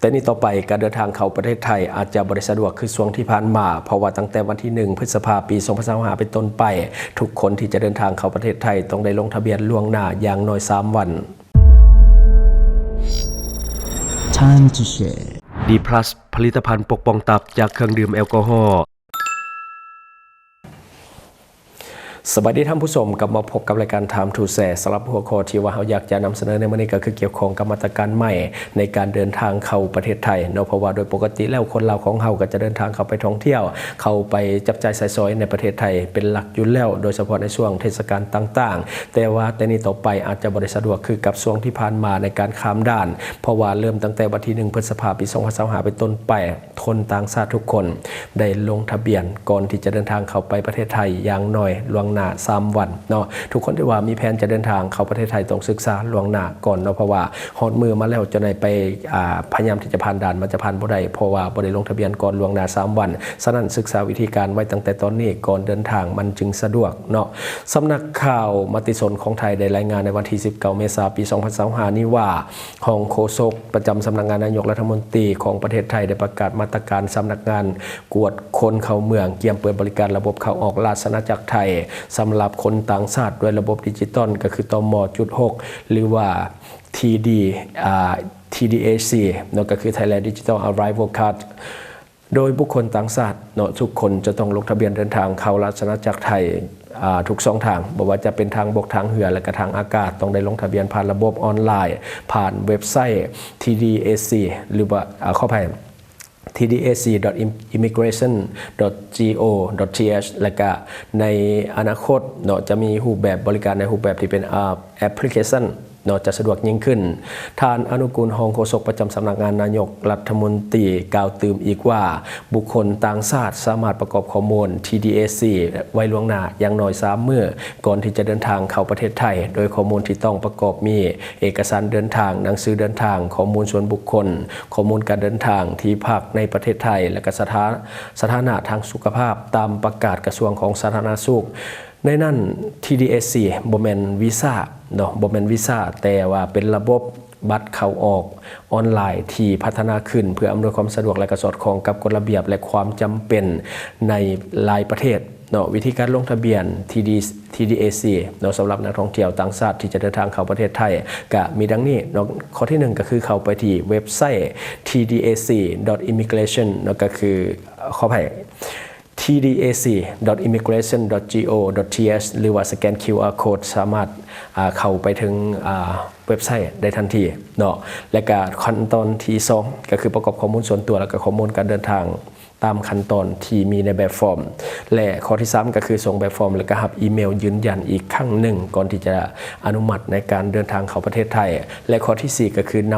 ແຕ່ນີ້ຕໍ່ໄປ ການເດີນທາງເຂົ້າປະເທດໄທອາດຈະບໍ່ໄດ້ສະດວກຄືຊ່ວງທີ່ຜ່ານມາ, ເພາະວ່າຕັ້ງແຕ່ວັນທີໜຶ່ງ ພຶດສະພາ ປີສອງພັນຊາວຫ້າ ເປັນຕົ້ນໄປ, ທຸກຄົນທີ່ຈະເດີນທາງເຂົ້າປະເທດໄທຕ້ອງໄດ້ລົງທະບຽນລ່ວງໜ້າຢ່າງໜ້ອຍສາມວັນ. Time to share. ດີພລັສ ຜະລິດຕະພັນປົກປ້ອງຕັບຈາກເຄື່ອງດື່ມແອລກໍຮໍ. ສະບາຍດີທ່ານຜູ້ຊົມ, ກັບມາພົບກັບລາຍການ Time to Share. ສຳລັບຫົວຂໍ້ທີ່ວ່າເຮົາຢາກຈະນຳສະເໜີໃນມື້ນີ້ ກໍຄືກ່ຽວຂ້ອງກັບມາດຕະການໃໝ່ໃນການເດີນທາງເຂົ້າປະເທດໄທເນາະ, ເພາະວ່າໂດຍປົກກະຕິແລ້ວຄົນລາວຂອງເຮົາກໍຈະເດີນທາງເຂົ້າໄປທ່ອງທ່ຽວ, ເຂົ້າໄປຈັບຈ່າຍໃຊ້ສອຍໃນປະເທດໄທເປັນຫຼັກຢູ່ແລ້ວ, ໂດຍສະເພາະໃນຊ່ວງເທດສະການຕ່າງໆ. ແຕ່ວ່າແຕ່ນີ້ຕໍ່ໄປອາດຈະບໍ່ໄດ້ສະດວກຄືກັບຊ່ວງທີ່ຜ່ານມາໃນການຂ້າມດ່ານ, ເພາະວ່າເລີ່ມຕັ້ງແຕ່ວັນທີໜຶ່ງ ພຶດສະພາ ປີສອງພັນຊາວຫ້າ ເປັນຕົ້ນໄປ, ຄົນຕ່າງຊາດທຸກຄົນໄດ້ລົງທະບຽນກ່ອນທີ່ຈະເດີນທາງເຂົ້າໄປປະເທດໄທຢ່າງໜ້ອຍລ່ວງໜ້າສາມວັນເນາະ. ທຸກຄົນທີ່ວ່າມີແຜນຈະເດີນທາງເຂົ້າປະເທດໄທຕ້ອງສຶກສາລ່ວງໜ້າກ່ອນເນາະ, ເພາະວ່າຮອດມື້ມາແລ້ວຈະໄດ້ໄປ ອ່າ ພະຍາຍາມທີ່ຈະຜ່ານດ່ານ ມັນຈະຜ່ານບໍ່ໄດ້ ເພາະວ່າບໍ່ໄດ້ລົງທະບຽນກ່ອນລ່ວງໜ້າສາມວັນ. ສະນັ້ນ ສຶກສາວິທີການໄວ້ຕັ້ງແຕ່ຕອນນີ້ ກ່ອນເດີນທາງມັນຈຶ່ງສະດວກເນາະ. ສຳນັກຂ່າວມະຕິຊົນຂອງໄທໄດ້ລາຍງານໃນວັນທີສິບເກົ້າ ເມສາ ປີສອງພັນຊາວຫ້າ ນີ້ວ່າ ຮອງໂຄສົກປະຈຳສຳນັກງານນາຍົກລັດຖະມົນຕີຂອງປະເທດໄທ ໄດ້ປະກາດມາດຕະການສຳນັກງານກວດຄົນເຂົ້າເມືອງ ກຽມເປີດບໍລິການລະບົບເຂົ້າອອກລາຊະອານາຈັກໄທ ສຳລັບຄົນຕ່າງຊາດດ້ວຍລະບົບດິຈິຕອນ ກໍຄື ຕມ ຈຸດຫົກ ຫຼືວ່າ ທີດີ ອ່າ ທີດີເອຊີ ເນາະ, ກໍຄື Thailand Digital Arrival Card. ໂດຍບຸກຄົນຕ່າງຊາດເນາະ ທຸກຄົນຈະຕ້ອງລົງທະບຽນເດີນທາງເຂົ້າລາຊະອານາຈັກໄທ ອ່າ ທຸກຊ່ອງທາງ, ບໍ່ວ່າຈະເປັນທາງບົກ, ທາງເຮືອ ແລະກະທາງອາກາດ, ຕ້ອງໄດ້ລົງທະບຽນຜ່ານລະບົບອອນລາຍ ຜ່ານເວັບໄຊ ທີດີເອຊີ ຫຼືວ່າ ອ່າ ຂໍອະໄພ tdc.immigration.go.th ແລະກະໃນອະນາຄົດເນາະ ຈະມີຮູບແບບບໍລິການໃນຮູບແບບທີ່ເປັນ ແອັບ ແອັບພລິເຄຊັນ ເນາະ ຈະສະດວກຍິ່ງຂຶ້ນ. ທ່ານ ອະນຸກຸນ ຮອງໂຄສົກປະຈຳສຳນັກງານນາຍົກລັດຖະມົນຕີ ກ່າວຕື່ມອີກວ່າ ບຸກຄົນຕ່າງຊາດສາມາດປະກອບຂໍ້ມູນ ທີດີເອຊີ ໄວ້ລ່ວງໜ້າຢ່າງໜ້ອຍສາມມື້ ກ່ອນທີ່ຈະເດີນທາງເຂົ້າປະເທດໄທ, ໂດຍຂໍ້ມູນທີ່ຕ້ອງປະກອບມີ ເອກະສານເດີນທາງ, ໜັງສືເດີນທາງ, ຂໍ້ມູນສ່ວນບຸກຄົນ, ຂໍ້ມູນການເດີນທາງ, ທີ່ພັກໃນປະເທດໄທ ແລະກະສະຖາ ສະຖານະທາງສຸຂະພາບ ຕາມປະກາດກະຊວງຂອງສາທາລະນະສຸກ. ໃນນັ້ນ ທີດີເອຊີ ບໍ່ແມ່ນວີຊາເນາະ, ບໍ່ແມ່ນວີຊາ, ແຕ່ວ່າເປັນລະບົບບັດເຂົ້າອອກອອນລາຍທີ່ພັດທະນາຂຶ້ນ ເພື່ອອຳນວຍຄວາມສະດວກ ແລະກະສອດຄ່ອງກັບກົດລະບຽບ ແລະຄວາມຈຳເປັນໃນຫຼາຍປະເທດເນາະ. ວິທີການລົງທະບຽນ ທີດີ ທີດີເອຊີ ເນາະ ສຳລັບນັກທ່ອງທ່ຽວຕ່າງຊາດທີ່ຈະເດີນທາງເຂົ້າປະເທດໄທ ກະມີດັ່ງນີ້ເນາະ. ຂໍ້ທີໜຶ່ງ ກະຄືເຂົ້າໄປທີ່ເວັບໄຊ tdc.immigration ເນາະ, ກະຄື ຂໍອະໄພ tdc.immigration.go.th ຫຼືວ່າສະແກນ ຄິວອາ ໂຄດ ສາມາດ ອ່າ ເຂົ້າໄປເຖິງ ອ່າ ເວັບໄຊໄດ້ທັນທີເນາະ. ແລະກະຂັ້ນຕອນທີສອງ ກະຄືປະກອບຂໍ້ມູນສ່ວນຕົວ ແລະກະຂໍ້ມູນການເດີນທາງຕາມຂັ້ນຕອນທີ່ມີໃນແບບຟອມ ແລະຂໍ້ທີສາມ ກະຄືສົ່ງແບບຟອມ ແລະກະຮັບອີເມວຢືນຢັນອີກຄັ້ງໜຶ່ງ ກ່ອນທີ່ຈະອະນຸມັດໃນການເດີນທາງເຂົ້າປະເທດໄທ ແລະຂໍ້ທີສີ່ ກະຄືນຳ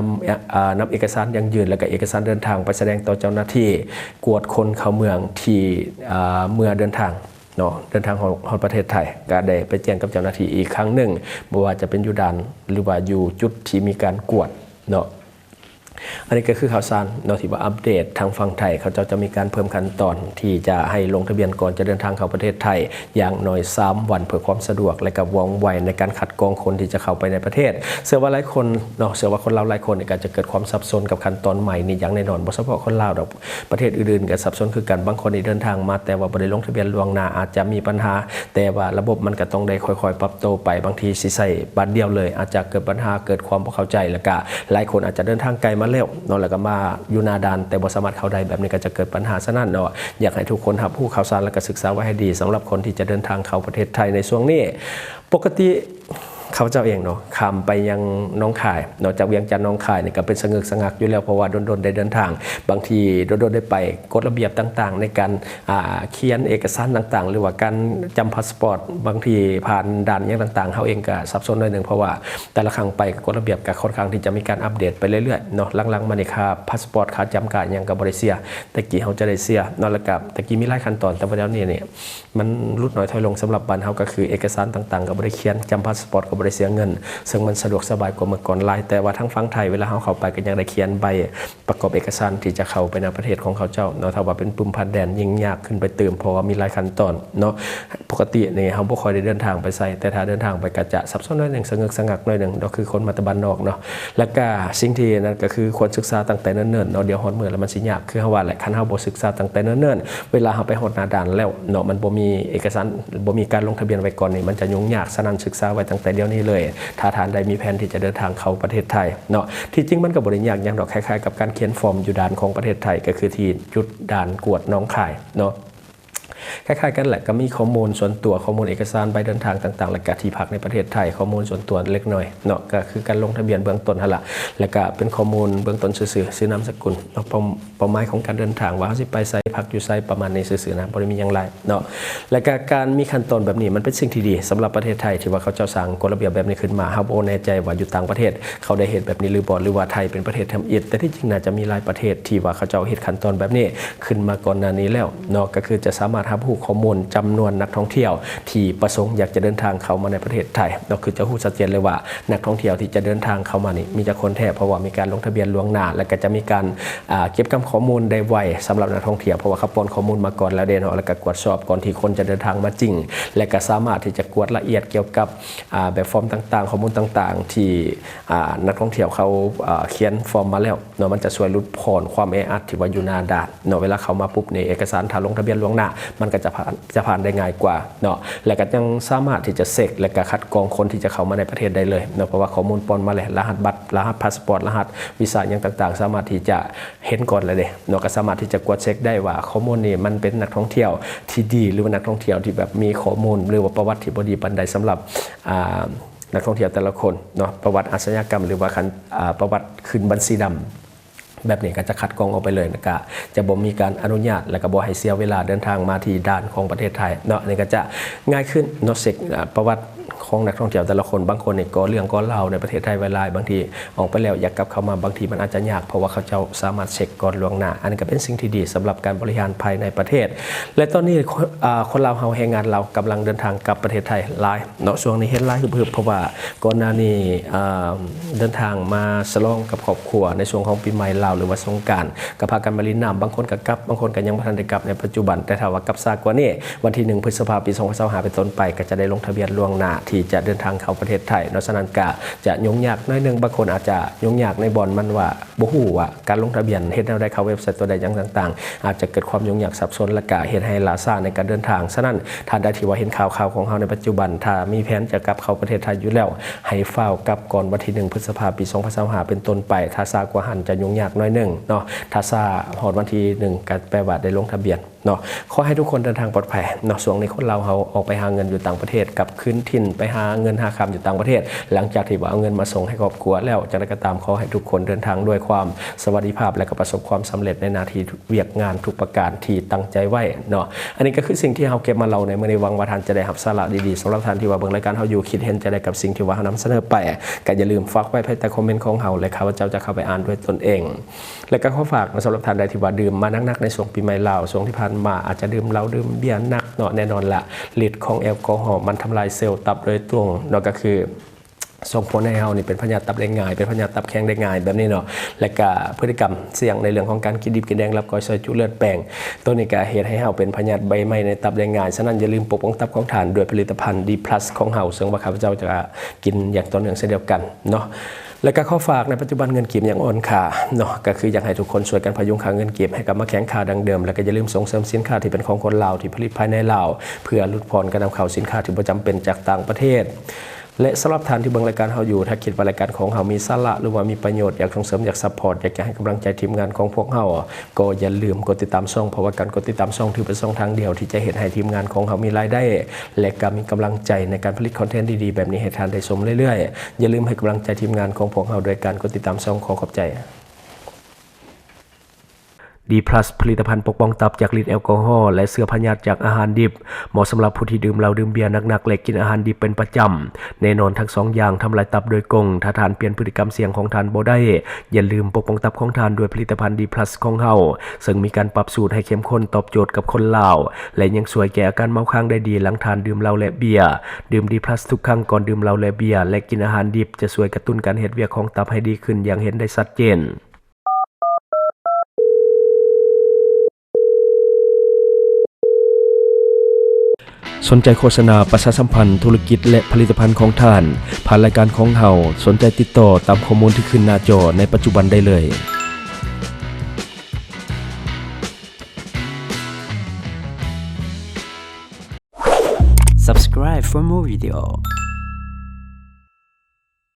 ອ່າ ນຳເອກະສານຢັ້ງຢືນ ແລະກະເອກະສານເດີນທາງໄປສະແດງຕໍ່ເຈົ້າໜ້າທີ່ກວດຄົນເຂົ້າເມືອງທີ່ ອ່າ ເມື່ອເດີນທາງ ເນາະ ເດີນທາງຮອດ ຮອດປະເທດໄທ ກະໄດ້ໄປແຈ້ງກັບເຈົ້າໜ້າທີ່ອີກຄັ້ງໜຶ່ງ ບໍ່ວ່າຈະເປັນຢູ່ດ່ານ ຫຼືວ່າຢູ່ຈຸດທີ່ມີການກວດເນາະ. ອັນນີ້ກະຄືຂ່າວສານເນາະ ທີ່ວ່າອັບເດດທາງຝັ່ງໄທ ເຂົາເຈົ້າຈະມີການເພີ່ມຂັ້ນຕອນທີ່ຈະໃຫ້ລົງທະບຽນກ່ອນຈະເດີນທາງເຂົ້າປະເທດໄທ ຢ່າງໜ້ອຍສາມວັນ ເພື່ອຄວາມສະດວກ ແລະກະວ່ອງໄວໃນການຄັດກອງຄົນທີ່ຈະເຂົ້າໄປໃນປະເທດ. ເຊື່ອວ່າຫຼາຍຄົນເນາະ ເຊື່ອວ່າຄົນລາວຫຼາຍຄົນນີ້ກະຈະເກີດຄວາມສັບສົນກັບຂັ້ນຕອນໃໝ່ນີ້ ຢ່າງແນ່ນອນ ບໍ່ສະເພາະຄົນລາວດອກ ປະເທດອື່ນໆກະສັບສົນຄືກັນ, ບາງຄົນນີ້ເດີນທາງມາແຕ່ວ່າບໍ່ໄດ້ລົງທະບຽນລ່ວງໜ້າ ອາດຈະມີບັນຫາ, ແຕ່ວ່າລະບົບມັນກະຕ້ອງໄດ້ຄ່ອຍໆປັບໂຕໄປ, ບາງທີຊິໃຊ້ບາດດຽວເລີຍ ອາດຈະເກີດບັນຫາ ເກີດຄວາມບໍ່ເຂົ້າໃຈ, ແລ້ວກະຫຼາຍຄົນອາດຈະເດີນທາງໄກມາແລ້ວເນາະ ແລ້ວກະມາຢູ່ໜ້າດ່ານ ແຕ່ບໍ່ສາມາດເຂົ້າໄດ້, ແບບນີ້ກະຈະເກີດບັນຫາ. ສະນັ້ນເນາະ ຢາກໃຫ້ທຸກຄົນຮັບຮູ້ຂ່າວສານ ແລ້ວກະສຶກສາໄວ້ໃຫ້ດີ ສຳລັບຄົນທີ່ຈະເດີນທາງເຂົ້າປະເທດໄທໃນຊ່ວງນີ້. ປົກກະຕິ ຂ້າພະເຈົ້າເອງເນາະ ຂ້າມໄປຍັງໜອງຄາຍເນາະ ຈາກວຽງຈັນໜອງຄາຍນີ້ກະເປັນສະເງີກສະຫງັກຢູ່ແລ້ວ ເພາະວ່າດົນໆໄດ້ເດີນທາງ ບາງທີດົນໆໄດ້ໄປ ກົດລະບຽບຕ່າງໆໃນການ ອ່າ ຂຽນເອກະສານຕ່າງໆ ຫຼືວ່າການຈຳພາສປອດ ບາງທີຜ່ານດ່ານຫຍັງຕ່າງໆ ເຮົາເອງກະສັບສົນໜ້ອຍໜຶ່ງ ເພາະວ່າແຕ່ລະຄັ້ງໄປກະກົດລະບຽບກະຄ່ອນຂ້າງທີ່ຈະມີການອັບເດດໄປເລື້ອຍໆເນາະ. ຫຼັງໆມານີ້ຄ່າພາສປອດ ຄ່າຈຳກະຫຍັງກະບໍ່ໄດ້ເສຍ ແຕ່ກີ້ເຮົາຈະໄດ້ເສຍເນາະ ແລ້ວກະແຕ່ກີ້ມີຫຼາຍຂັ້ນຕອນ ແຕ່ວ່າດຽວນີ້ນີ້ ມັນຫຼຸດໜ້ອຍຖອຍລົງ ສຳລັບບ້ານເຮົາກະຄືເອກະສານຕ່າງໆກະບໍ່ໄດ້ຂຽນ ຈຳພາສປອດກະບໍ່ ໄດ້ເສຍເງິນ ເຊິ່ງມັນສະດວກສະບາຍກວ່າເມື່ອກ່ອນຫຼາຍ. ແຕ່ວ່າທາງຝັ່ງໄທ ເວລາເຮົາເຂົ້າໄປ ກໍຍັງໄດ້ຂຽນໃບປະກອບເອກະສານທີ່ຈະເຂົ້າໄປໃນປະເທດຂອງເຂົາເຈົ້າເນາະ. ຖ້າວ່າເປັນປຶ້ມຜ່ານແດນ ຍິ່ງຍາກຂຶ້ນໄປຕື່ມ ເພາະວ່າມີຫຼາຍຂັ້ນຕອນເນາະ. ປົກກະຕິນີ້ເຮົາບໍ່ຄ່ອຍໄດ້ເດີນທາງໄປໃສ, ແຕ່ຖ້າເດີນທາງໄປກໍຈະສັບສົນໜ້ອຍໜຶ່ງ, ສະເງຶກສະງັກໜ້ອຍໜຶ່ງເນາະ, ຄືຄົນມາແຕ່ບ້ານນອກເນາະ. ແລ້ວກະສິ່ງທີ່ນັ້ນກໍຄືຄວນສຶກສາຕັ້ງແຕ່ເນີນໆເນາະ, ດຽວຮອດມື້ແລ້ວມັນຊິຍາກ. ຄືເຮົາວ່າແຫຼະ, ຄັນເຮົາບໍ່ສຶກສາຕັ້ງແຕ່ເນີນໆ, ເວລາເຮົາໄປຮອດໜ້າດ່ານແລ້ວເນາະ, ມັນບໍ່ມີເອກະສານ, ບໍ່ມີການລົງທະບຽນໄວ້ກ່ອນນີ້, ມັນຈະຫຍຸ້ງຍາກ. ສະນັ້ນ, ສຶກສາໄວ້ຕັ້ງແຕ່ດຽວນີ້ເລີຍ, ຖ້າທ່ານໃດມີແຜນທີ່ຈະເດີນທາງເຂົ້າປະເທດໄທເນາະ. ທີ່ຈິງມັນກໍບໍ່ໄດ້ຍາກຫຍັງດອກ, ຄ້າຍໆກັບການຂຽນຟອມຢູ່ດ່ານຂອງປະເທດໄທ, ກໍຄືທີ່ຈຸດດ່ານກວດໜອງຄາຍເນາະ. ຄ້າຍໆກັນແຫຼະ, ກໍມີຂໍ້ມູນສ່ວນຕົວ, ຂໍ້ມູນເອກະສານ, ໃບເດີນທາງຕ່າງໆ ແລະກະທີ່ພັກໃນປະເທດໄທ, ຂໍ້ມູນສ່ວນຕົວເລັກນ້ອຍເນາະ, ກໍຄືການລົງທະບຽນເບື້ອງຕົ້ນຫັ້ນລະ, ແລະກະເປັນຂໍ້ມູນເບື້ອງຕົ້ນຊື່ໆ, ຊື່ນາມສະກຸນເນາະ, ເປົ້າ ເປົ້າໝາຍຂອງການເດີນທາງ, ວ່າເຮົາຊິໄປໃສ, ພັກຢູ່ໃສ, ປະມານນີ້ຊື່ໆນະ, ບໍ່ໄດ້ມີຫຍັງຫຼາຍເນາະ. ແລະກະການມີຂັ້ນຕອນແບບນີ້ ມັນເປັນສິ່ງທີ່ດີສຳລັບປະເທດໄທ ທີ່ວ່າເຂົາເຈົ້າສ້າງກົດລະບຽບແບບນີ້ຂຶ້ນມາ. ເຮົາບໍ່ແນ່ໃຈວ່າຢູ່ຕ່າງປະເທດເຂົາໄດ້ເຮັດແບບນີ້ຫຼືບໍ່ ຫຼືວ່າໄທເປັນປະເທດທຳອິດ, ແຕ່ທີ່ຈິງໜ້າຈະມີຫຼາຍປະເທດທີ່ວ່າເຂົາເຈົ້າເຮັດຂັ້ນຕອນແບບນີ້ ຂຶ້ນມາກ່ອນໜ້ານີ້ແລ້ວເນາະ, ກໍຄືຈະສາມາດຮັບຮູ້ຂໍ້ມູນຈຳນວນນັກທ່ອງທ່ຽວທີ່ປະສົງຢາກຈະເດີນທາງເຂົ້າມາໃນປະເທດໄທເນາະ, ຄືຈະຮູ້ຊັດເຈນເລີຍວ່ານັກທ່ອງທ່ຽວທີ່ຈະເດີນທາງເຂົ້າມານີ້ມີຈັກຄົນແທ້, ເພາະວ່າມີການລົງທະບຽນລ່ວງໜ້າ ແລະກໍຈະມີການ ອ່າ ເກັບກຳຂໍ້ມູນໄດ້ໄວສຳລັບນັກທ່ອງທ່ຽວ, ເພາະວ່າເຂົາປ້ອນຂໍ້ມູນມາກ່ອນແລ້ວເດ້ເນາະ, ແລະກໍກວດສອບກ່ອນທີ່ຄົນຈະເດີນທາງມາຈິງ ແລະກໍສາມາດທີ່ຈະກວດລະອຽດກ່ຽວກັບ ອ່າ ແບບຟອມຕ່າງໆ, ຂໍ້ມູນຕ່າງໆ ທີ່ ອ່າ ນັກທ່ອງທ່ຽວເຂົາ ອ່າ ຂຽນຟອມມາແລ້ວເນາະ, ມັນຈະຊ່ວຍຫຼຸດຜ່ອນຄວາມແອອັດທີ່ວ່າຢູ່ໜ້າດ່ານ ເນາະ. ເວລາເຂົ້າມາປຸບນີ້ ເອກະສານຖ້າລົງທະບຽນລ່ວງໜ້າ ມັນກໍຈະຜ່ານ ຈະຜ່ານໄດ້ງ່າຍກວ່າເນາະ, ແລະກໍຍັງສາມາດທີ່ຈະເຊັກ ແລະກໍຄັດກອງຄົນທີ່ຈະເຂົ້າມາໃນປະເທດໄດ້ເລີຍເນາະ, ເພາະວ່າຂໍ້ມູນປ້ອນມາແລ້ວ, ລະຫັດບັດ, ລະຫັດພາສປອດ, ລະຫັດວີຊາຫຍັງຕ່າງໆ ສາມາດທີ່ຈະເຫັນກ່ອນແລ້ວເດ້ເນາະ, ກໍສາມາດທີ່ຈະກວດເຊັກໄດ້ວ່າຂໍ້ມູນນີ້ມັນເປັນນັກທ່ອງທ່ຽວທີ່ດີ ຫຼືວ່ານັກທ່ອງທ່ຽວທີ່ແບບມີຂໍ້ມູນ ຫຼືວ່າປະຫວັດທີ່ບໍ່ດີປານໃດສຳລັບ ອ່າ ນັກທ່ອງທ່ຽວແຕ່ລະຄົນເນາະ, ປະຫວັດອາຊະຍາກຳ ຫຼືວ່າຄັນ ອ່າ ປະຫວັດຂຶ້ນບັນຊີດຳ ແບບນີ້ກໍຈະຄັດກອງອອກໄປເລີຍ ແລ້ວກໍຈະບໍ່ມີການອະນຸຍາດ ແລ້ວກໍບໍ່ໃຫ້ເສຍເວລາເດີນທາງມາທີ່ດ່ານຂອງປະເທດໄທເນາະ. ອັນນີ້ກໍຈະງ່າຍຂຶ້ນເນາະ, ເຊັກ ອາ ປະຫວັດຂອງນັກທ່ອງທ່ຽວແຕ່ລະຄົນ. ບາງຄົນນີ້ກໍ່ເລື່ອງກໍ່ລາວໃນປະເທດໄທໄວ້ຫຼາຍ, ບາງທີອອກໄປແລ້ວຢາກກັບເຂົ້າມາ ບາງທີມັນອາດຈະຍາກ ເພາະວ່າເຂົາເຈົ້າສາມາດເຊັກກ່ອນລ່ວງໜ້າ. ອັນນີ້ກໍເປັນສິ່ງທີ່ດີສຳລັບການບໍລິຫານພາຍໃນປະເທດ. ແລະຕອນນີ້ ຄົນ ອາ ຄົນລາວເຮົາ ແຮງງານລາວກຳລັງເດີນທາງກັບປະເທດໄທຫຼາຍ ເນາະ. ຊ່ວງນີ້ເຮັດຫຼາຍຮຶບໆ ເພາະວ່າກ່ອນໜ້ານີ້ ເອີ ເດີນທາງມາສະຫຼອງກັບຄອບຄົວໃນຊ່ວງຂອງປີໃໝ່ລາວ ຫຼືວ່າສົງການ ກໍພາກັນມາຫຼິ້ນນ້ຳ, ບາງຄົນກໍກັບ, ບາງຄົນກໍຍັງບໍ່ທັນໄດ້ກັບໃນປັດຈຸບັນ. ແຕ່ຖ້າວ່າກັບຊ້າກວ່ານີ້ ວັນທີໜຶ່ງ ພຶດສະພາ ປີສອງພັນຊາວຫ້າ ເປັນຕົ້ນໄປ ກໍຈະໄດ້ລົງທະບຽນລ່ວງໜ້າທີ່ຈະເດີນທາງເຂົ້າປະເທດໄທເນາະ. ສະນັ້ນກໍຈະຫຍຸ້ງຍາກໜ້ອຍໜຶ່ງ, ບາງຄົນອາດຈະຫຍຸ້ງຍາກໃນບ່ອນມັນວ່າ ບໍ່ຮູ້ວ່າການລົງທະບຽນເຮັດແນວໃດ, ເຂົ້າເວັບໄຊຕົວໃດຫຍັງຕ່າງໆ ອາດຈະເກີດຄວາມຫຍຸ້ງຍາກສັບສົນ ແລະກະເຮັດໃຫ້ຫຼ້າຊ້າໃນການເດີນທາງ. ສະນັ້ນ ທ່ານໃດທີ່ວ່າເຫັນຂ່າວໆຂອງເຮົາໃນປັດຈຸບັນ, ຖ້າມີແຜນຈະກັບເຂົ້າປະເທດໄທຢູ່ແລ້ວ, ໃຫ້ຟ້າວກັບກ່ອນວັນທີໜຶ່ງ ພຶດສະພາ ປີສອງພັນຊາວຫ້າ ເປັນຕົ້ນໄປ. ຖ້າຊ້າກວ່າຫັ້ນຈະຫຍຸ້ງຍາກໜ້ອຍໜຶ່ງເນາະ, ຖ້າຊ້າຮອດວັນທີໜຶ່ງ ກໍແປວ່າໄດ້ລົງທະບຽນ ເນາະ. ຂໍໃຫ້ທຸກຄົນເດີນທາງປອດໄພເນາະ. ຊ່ວງນີ້ຄົນລາວເຮົາອອກໄປຫາເງິນຢູ່ຕ່າງປະເທດ, ກັບຄືນຖິ່ນໄປຫາເງິນຫາຄຳຢູ່ຕ່າງປະເທດ, ຫຼັງຈາກທີ່ວ່າເອົາເງິນມາສົ່ງໃຫ້ຄອບຄົວແລ້ວ. ຈັ່ງໃດກໍຕາມ, ຂໍໃຫ້ທຸກຄົນເດີນທາງດ້ວຍຄວາມສະຫວັດດີພາບ ແລະກໍປະສົບຄວາມສຳເລັດໃນໜ້າທີ່ວຽກງານທຸກປະການທີ່ຕັ້ງໃຈໄວ້ເນາະ. ອັນນີ້ກໍຄືສິ່ງທີ່ເຮົາເກັບມາເລົ່າໃນມື້ນີ້. ຫວັງວ່າທ່ານຈະໄດ້ຮັບສາລະດີໆ. ສຳລັບທ່ານທີ່ວ່າເບິ່ງລາຍການເຮົາຢູ່, ຄິດເຫັນຈັ່ງໃດກັບສິ່ງທີ່ວ່າເຮົານຳສະເໜີໄປ, ກໍຢ່າລືມຝາກໄວ້ພາຍໃຕ້ຄອມເມັນຂອງເຮົາ ແລະຂ້າພະເຈົ້າຈະເຂົ້າໄປອ່ານດ້ວຍຕົນເອງ. ແລະກໍຂໍຝາກນະ ສຳລັບທ່ານໃດທີ່ວ່າດື່ມມາໜັກໆໃນຊ່ວງປີໃໝ່ລາວ, ຊ່ວງທີ່ຜ່ານມາອາດຈະດື່ມເຫຼົ້າດື່ມເບຍໜັກເນາະ, ແນ່ນອນລະ ລິດຂອງແອລກໍຮໍມັນທຳລາຍເຊວຕັບໂດຍຕົງເນາະ, ກໍຄືສົ່ງຜົນໃຫ້ເຮົານີ້ເປັນພະຍາດຕັບໄດ້ງ່າຍ, ເປັນພະຍາດຕັບແຂງໄດ້ງ່າຍແບບນີ້ເນາະ. ແລະກະພຶດຕິກຳສ່ຽງໃນເລື່ອງຂອງການກິນດິບກິນແດງ, ລາບກ້ອຍ ຊອຍຈຸ ເລືອດແປງ, ໂຕນີ້ກະເຮັດໃຫ້ເຮົາເປັນພະຍາດໃບໄມ້ໃນຕັບໄດ້ງ່າຍ. ສະນັ້ນ ຢ່າລືມປົກປ້ອງຕັບຂອງທ່ານດ້ວຍຜະລິດຕະພັນ ດີພລັສ ຂອງເຮົາ, ເຊິ່ງວ່າຂ້າພະເຈົ້າຈະກິນຢ່າງຕໍ່ເນື່ອງເຊັ່ນດຽວກັນເນາະ. ແລະກໍຂໍຝາກ, ໃນປັດຈຸບັນເງິນກີບຍັງອ່ອນຄ່າເນາະ, ກໍຄືຢາກໃຫ້ທຸກຄົນຊ່ວຍກັນພະຍຸງຄ່າເງິນກີບໃຫ້ກັບມາແຂງຄ່າດັ່ງເດີມ, ແລະກໍຢ່າລືມສົ່ງເສີມສິນຄ້າທີ່ເປັນຂອງຄົນລາວທີ່ຜະລິດພາຍໃນລາວ, ເພື່ອຫຼຸດຜ່ອນການນຳເຂົ້າສິນຄ້າທີ່ບໍ່ຈຳເປັນຈາກຕ່າງປະເທດ. ແລະສຳລັບທ່ານທີ່ເບິ່ງລາຍການເຮົາຢູ່, ຖ້າຄິດວ່າລາຍການຂອງເຮົາມີສາລະ ຫຼືວ່າມີປະໂຫຍດ, ຢາກສົ່ງເສີມ, ຢາກຊັບພອດ, ຢາກຈະໃຫ້ກຳລັງໃຈທີມງານຂອງພວກເຮົາ, ກໍຢ່າລືມກົດຕິດຕາມຊ່ອງ, ເພາະວ່າການກົດຕິດຕາມຊ່ອງຖືເປັນຊ່ອງທາງດຽວທີ່ຈະເຮັດໃຫ້ທີມງານຂອງເຮົາມີລາຍໄດ້ ແລະກໍມີກຳລັງໃຈໃນການຜະລິດຄອນເທັນດີໆແບບນີ້ໃຫ້ທ່ານໄດ້ຊົມເລື້ອຍໆ. ຢ່າລືມໃຫ້ກຳລັງໃຈທີມງານຂອງພວກເຮົາໂດຍການກົດຕິດຕາມຊ່ອງ. ຂໍຂອບໃຈ. ດີພລັສ ຜະລິດຕະພັນປົກປ້ອງຕັບຈາກລິດແອລກໍຮໍ ແລະ ເຊື້ອພະຍາດຈາກອາຫານດິບ, ເໝາະສຳລັບຜູ້ທີ່ດື່ມເຫຼົ້າ, ດື່ມເບຍໜັກໆ ແລະ ກິນອາຫານດິບເປັນປະຈຳ. ແນ່ນອນ, ທັງສອງຢ່າງທຳລາຍຕັບໂດຍກົງ. ຖ້າທ່ານປ່ຽນພຶດຕິກຳສ່ຽງຂອງທ່ານບໍ່ໄດ້, ຢ່າລືມປົກປ້ອງຕັບຂອງທ່ານດ້ວຍຜະລິດຕະພັນດີພລັສຂອງເຮົາ, ເຊິ່ງມີການປັບສູດໃຫ້ເຂັ້ມຂຸ້ນຕອບໂຈດກັບຄົນລາວ ແລະ ຍັງຊ່ວຍແກ້ອາການເມົາຄ້າງໄດ້ດີຫຼັງທ່ານດື່ມເຫຼົ້າ ແລະ ເບຍ. ດື່ມດີພລັສທຸກຄັ້ງກ່ອນດື່ມເຫຼົ້າ ແລະ ເບຍ ແລະ ກິນອາຫານດິບ ຈະຊ່ວຍກະຕຸ້ນການເຮັດວຽກຂອງຕັບໃຫ້ດີຂຶ້ນຢ່າງເຫັນໄດ້ຊັດເຈນ. ສົນໃຈໂຄສະນາປະຊາສຳພັນທຸລະກິດ ແລະ ຜະລິດຕະພັນຂອງທ່ານ ຜ່ານລາຍການຂອງເຮົາ, ສົນໃຈຕິດຕໍ່ຕາມຂໍ້ມູນທີ່ຂຶ້ນໜ້າຈໍໃນປັດຈຸບັນໄດ້ເລີຍ. Subscribe for more video.